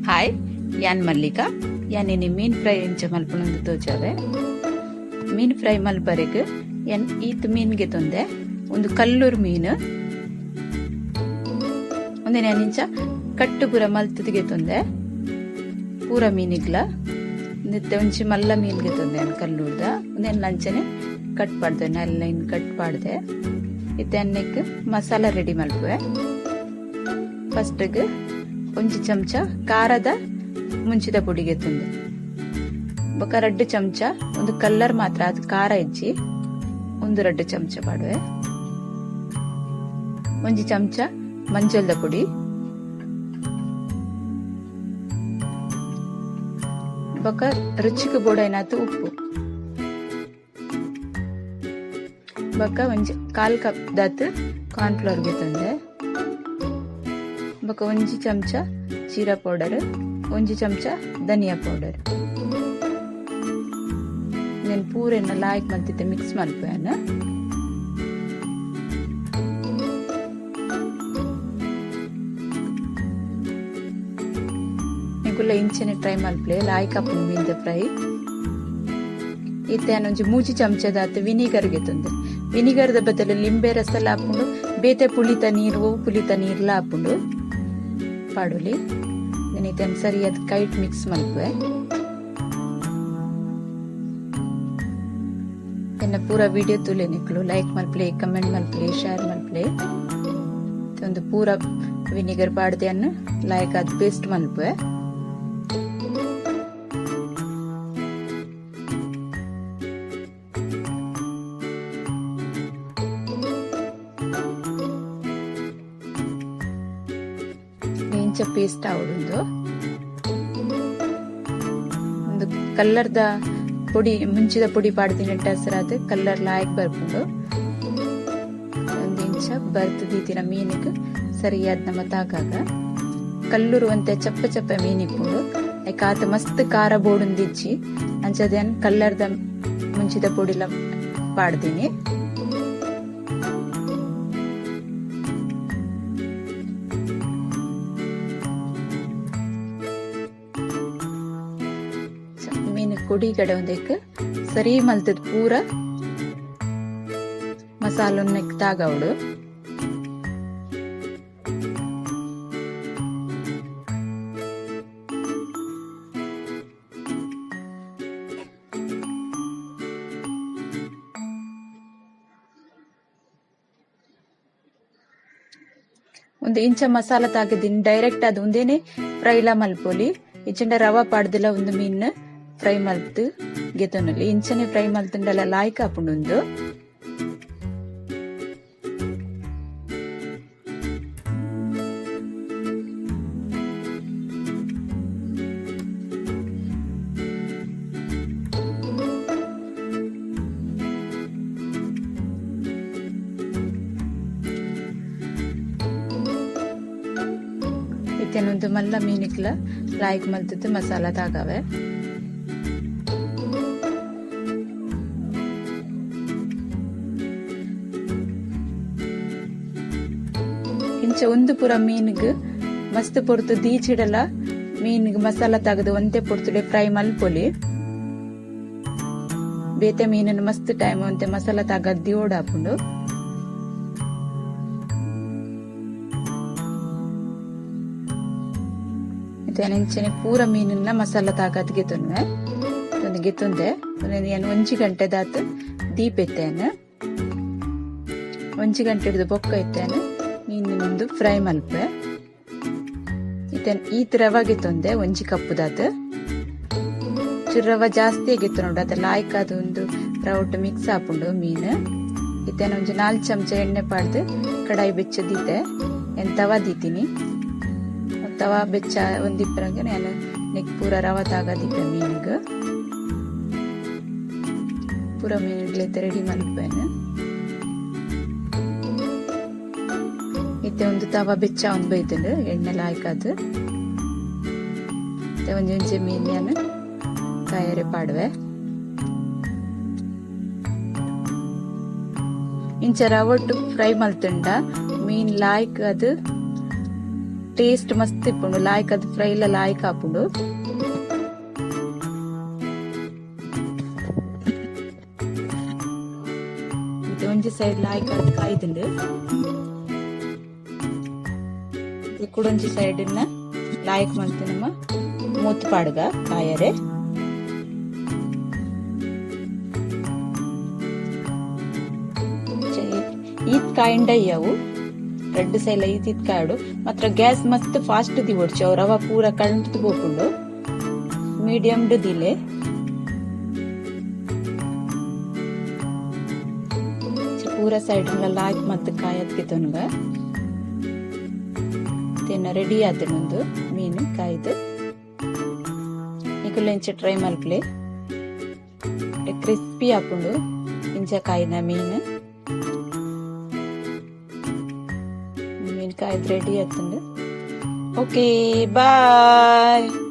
Hi ಯಾನ್ ಮಲ್ಲಿಕಾ ಯಾನಿನಿ ಮೀನ್ fry ಇಂಚ ಮಲ್ಪುನಂದು ತೋಜಾವೆ ಮೀನ್ ಫ್ರೈ ಮಲ್ಪರೆಗ್ ಯಾನ್ ಈತ್ ಮೀನ್ಗೆ ತೊಂದೆ ಒಂದು ಕಲ್ಲೂರ್ ಮೀನ್ ಒಂದೆನೆ ಯಾನ್ ಇಂಚ ಕಟ್ಟು ಪೂರ ಮಲ್ತುದಿಗೆ ತೊಂದೆ ಪೂರ ಮೀನಿಗ್ಲ ನಿತ್ತೆ ಒಂಜಿ ಮಲ್ಲ ಮೀನ್ಗೆ ತೊಂದೆ ಯಾನ್ ಕಲ್ಲೂರ್ದ ಒಂದೆನ್ ಲಂಚನೆ ಕಟ್ ಪಾಡ್ದೆ ನಲ್ಲೈನ್ ಕಟ್ ಪಾಡ್ದೆ ಇತ್ತೆ ಅನ್ನಕ್ಕೆ ಮಸಾಲ ರೆಡಿ ಮಲ್ಪುವೆ. ಫಸ್ಟ್ ಗೆ ಒಂಜಿ ಚಮಚ ಖಾರದ ಮುಂಚಿದ ಪುಡಿಗೆ ತಂದೆ ಬೊಕ 2 ಚಮಚ ಒಂದು ಕಲ್ಲರ್ ಮಾತ್ರ ಅದು ಖಾರ ಇಜ್ಜಿ ಒಂದು 2 ಚಮಚ ಪಾಡುವೆ. ಒಂಜಿ ಚಮಚ ಮಂಜಲ್ದ ಪುಡಿ ಬೊಕ ರುಚಿಗೆ ಬೋಡೈನಾತು ಉಪ್ಪು ಬೊಕ ಒಂಜಿ 1/4 ಕಪ್ ದಾತ್ ಕಾರ್ನ್ ಫ್ಲೋರ್ ಗೆ ತಂದೆ ಬೊಕ ಒಂಜಿ ಚಮಚ ಜೀರಾ ಪೌಡರ್ ಒಂಜಿ ಚಮಚ ಧನಿಯಾ ಪೌಡರ್ నేను ಪೂರೆನ ಲಾಯ್ಕ್ ಮಲ್ತಿತ್ತೆ ಮಿಕ್ಸ್ ಮಲ್ಪುವೆನ್. ನಿಕುಲ್ಲ ಇಂಚನೆ ಟ್ರೈ ಮಲ್ಪಲೆ ಲಾಯ್ಕ್ ಆಪುಂಡು ಮೀನ್ದ ಫ್ರೈ. ಇತ್ತೆ ಒಂಜಿ 3 ಚಮಚದಾತ್ ವಿನಿಗರ್ ಗೆ ತಂದೆ ವಿನಿಗರ್ದ ಬದಲು ಲಿಂಬೆ ರಸಲ ಆಪುಂಡು ಬೇತೆ ಪುಳಿತ ನೀರು ಪುಳಿತ ನೀರ್ಲ ಆಪುಂಡು ಪಾಡೊಲಿ. ನಾನು ಸರಿಯಾದ ಕೈಟ್ ಮಿಕ್ಸ್ ಮಲ್ಪುವೆ. ಎನ್ನ ಪೂರ ವಿಡಿಯೋ ತೂಲೆ ನಿಕ್ಲು ಲೈಕ್ ಮಲ್ಪಲೆ ಕಮೆಂಟ್ ಮಲ್ಪಲೆ ಶೇರ್ ಮಲ್ಪಲೆ. ಒಂದು ಪೂರ ವಿನಿಗರ್ ಪಾಡ್ದೆ ಅನ್ನು ಲೈಕ್ ಅದು ಪೇಸ್ಟ್ ಮಲ್ಪುವೆ. ಇಂಚ ಪೇಸ್ಟ್ ಆವಡುಂದು ಒಂದು ಕಲ್ಲರ್ದ ಪುಡಿ ಮುಂಚಿದ ಪುಡಿ ಪಾಡ್ದಿನ ಟಸರಾದ ಕಲ್ಲರ್ ಲಾಯಕ್ ಬರ್ಪುಂಡು. ಒಂದು ಇಂಚ ಬರ್ತು ದೀತಿನ ಮೀನಿಗೆ ಸರಿಯಾದ ನಮ್ಮ ತಾಕಾಗ ಕಲ್ಲೂರು ಒಂತೆ ಚಪ್ಪ ಚಪ್ಪ ಮೀನ್ ಇಪ್ಪುಂಡು ಲೈಕ್ ಆತ ಮಸ್ತ್ ಖಾರ ಬೋಡುಂದಿಜ್ಜಿ ಅಂಚದೇನ್ ಕಲ್ಲರ್ದ ಮುಂಚಿದ ಪುಡಿಲ ಪಾಡ್ದಿನಿ. ಮೀನು ಕೊಡಿ ಕಡೆ ಒಂದಕ್ಕೆ ಸರಿ ಮಲ್ತದ ಪೂರ ಮಸಾಲನ್ನ ತಾಗವಡು. ಒಂದು ಇಂಚ ಮಸಾಲ ತಾಗದಿನ್ ಡೈರೆಕ್ಟ್ ಅದು ಒಂದೇನೆ ಫ್ರೈಲ ಮಲ್ಪೊಲಿ ಇಚ್ಚಂಡ ರವಾ ಪಾಡ್ದಿಲ್ಲ ಒಂದು ಮೀನ್ ಫ್ರೈ ಮಲ್ತು ಗೆತೊನೊಲಿ ಇಂಚನೆ ಫ್ರೈ ಮಲ್ತುಂಡಲ ಲಾಯ್ಕ್ ಆಪುಂಡು. ಇತ್ತೇನೊಂದು ಮಲ್ಲ ಮೀನಿಕ್ಲ ಲಾಯ್ಕ್ ಮಲ್ತದ್ದು ಮಸಾಲ ತಾಗವೆ. ಇಂಚ ಒಂದು ಪೂರ ಮೀನ್ಗ್ ಮಸ್ತ್ ಪೊರ್ತು ದೀಚಿಡಲ ಮೀನ್ಗ್ ಮಸಾಲ ತಾಗದು ಒಂತೆ ಪೊರ್ತುಡೆ ಫ್ರೈ ಮಲ್ಪೊಲಿ. ಬೇತೆ ಮೀನನ್ನು ಮಸ್ತ್ ಟೈಮ್ ಒಂತೆ ಮಸಾಲ ತಾಗದ್ ದಿಯೋಡಾಪುಂಡು. ಇಂಚನೆ ಪೂರ ಮೀನನ್ನ ಮಸಾಲ ತಾಗದ್ ಗೆತೊನ್ವೆ ಗೆತ್ತೊಂದೆ ಏನು 1 ಗಂಟೆ ದಾತ್ ದೀಪ ಎತ್ತೇನೆ 1 ಗಂಟೆ ಹಿಡಿದು ಬೊಕ್ಕ ಎತ್ತೇನೆ ಮೀನಿನೊಂದು ಫ್ರೈ ಮಲ್ಪೆ. ಈತ್ ರವಾಗೆ ತೊಂದೆ 1 ಕಪ್ಪುದಾತ್ ಚೂರು ರವ ಜಾಸ್ತಿ ಆಗಿತ್ತು ನೋಡು ಅದ ಲಾಯ್ಕ್ ಅದು ಒಂದು ರೌಟ್ ಮಿಕ್ಸ್ ಆಪುಂಡು ಮೀನು. ಇತ್ತೇನೆ ಒಂಜಿ 4 ಚಮಚ ಎಣ್ಣೆ ಪಾಡ್ದು ಕಡಾಯಿ ಬೆಚ್ಚದೀತೆ ಎನ್ ತವಾ ದೀತೀನಿ ತವಾ ಬೆಚ್ಚ ಒಂದಿಪ್ಪರಂಗೆ ನಾನು ನೆಕ್ ಪೂರ ರವ ತಾಗದೀಪೆ ಮೀನಿಗೆ ಪೂರ ಮೀನುಗಳೈತೆ ರೆಡಿ ಮಲ್ಪೇನೆ. ಇತ್ತೆ ಒಂದು ತವ ಬೆಚ್ಚ ಒಂದು ಬೈತುಂಡು ಎಣ್ಣೆ ಲಾಯ್ಕಾದು ಒಂಜಿ ಒಂಜಿ ಮೀನ್ ಕಾಯರೆ ಪಾಡುವೆ. ಇಂಚ ರವೊಟ್ಟು ಫ್ರೈ ಮಲ್ತುಂಡ ಮೀನ್ ಲಾಯ್ಕ್ ಅದು ಟೇಸ್ಟ್ ಮಸ್ತ್ ಇಪ್ಪುಂಡು. ಲಾಯ್ಕ್ ಅದು ಫ್ರೈ ಲ ಲಾಯ್ಕ್ ಆಪುಂಡು. ಒಂಜಿ ಸೈಡ್ ಲಾಯ್ಕ್ ಆದ್ ಕಾಯ್ದುಂಡು. ಕುಡೊಂಜಿ ಸೈಡ್ ನ ಲಾಯ್ಕ್ ಮಲ್ತಿನಮ ಮೂತ್ ಪಾಡ್ಗ ಕಾಯರೆ. ಈತ್ ಕಾಯಿಂಡ ಅವು ರಡ್ಡ್ ಸೈಲ ಈತ್ ಈತ್ ಕಾಯೊಡು. ಮಾತ್ರ ಗ್ಯಾಸ್ ಮಸ್ತ್ ಫಾಸ್ಟ್ ದಿವೊಡ್ಚಿ ಅವು ರವ ಪೂರ ಕಂಟುದು ಪೋಪುಂಡು. ಮೀಡಿಯಂ ಡ್ ದಿಲೆ. ಪೂರ ಸೈಡ್ ಲ ಲಾಯ್ಕ್ ಮಲ್ತ್ ಕಾಯತ್ ಗೆತೊನುಗ. ತೇನ ರೆಡಿ ಆತುಂಡು ಮೀನು ಕಾಯ್ದು. ನಿಕುಲು ಇಂಚ ಟ್ರೈ ಮಲ್ಪುಲೆ. ಕ್ರಿಸ್ಪಿ ಆಪುಂಡು ಇಂಚ ಕಾಯಿನ ಮೀನು. ಮೀನು ಕಾಯ್ದು ರೆಡಿ ಆತುಂಡು. Okay bye.